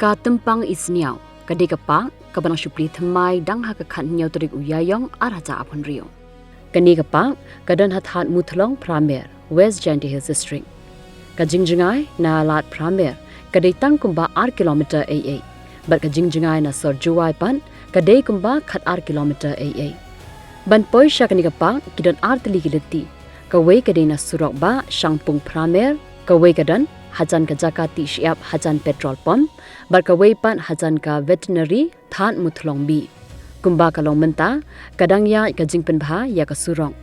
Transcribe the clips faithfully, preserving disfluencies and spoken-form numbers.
Ka Tympang Isniaw, ka dei ka park kaba nang shu plie thymmai dang ha ka khathynñiew tarik u Ïaïong ar hajar arphew hynriew. Kane ka park ka don ha Thadmuthlong Pramer, West Jaintia Hills District. Ka jingjngai na Lad Pramer ka dei tang kumba ar kilometer eiei, bad ka jingjngai na sor Jowai pat ka dei kumba khat ar kilometer eiei. Ban poi sha kane ka park ki don ar tylli ki lynti. Kawei ka dei na surok bah Shangpung Pramer, kawei ka don hajan ka jaka tih shyiap hajan petrol pump, bad kawei pat hajan ka veterinary Thadmuthlong B. Kumba ka long mynta, ka dang ïaid ka jingpynbha ïa ka surok.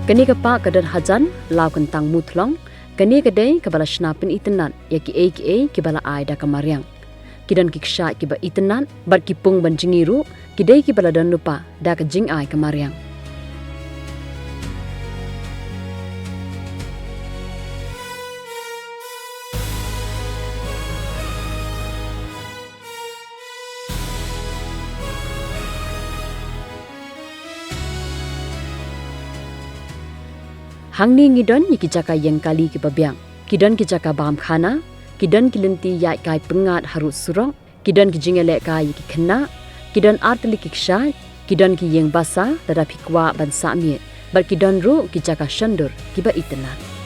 Kane ka park ka don hajan Lawkyntang Muthlong, kane ka dei kaba la shna pynitynnad ïa kiei kiei kiba la ai da ka mariang. Ki don ki kshaid kiba itynnad, bad ki pung ban jngi ruh ki dei kiba la don lypa da ka jingai ka mariang. Hangne ngi don ïa ki jaka ïeng kali kiba biang. Ki don ki jaka bam khana, ki don ki lynti ïaid kai pyngngad harud surok, ki don ki jingïalehkai ïa ki khynnah, ki don ar tylli ki kshaid, ki don ki ïing basa lada phi kwah ban sah miet, bad ki don ruh ki jaka shondur kiba itynnad.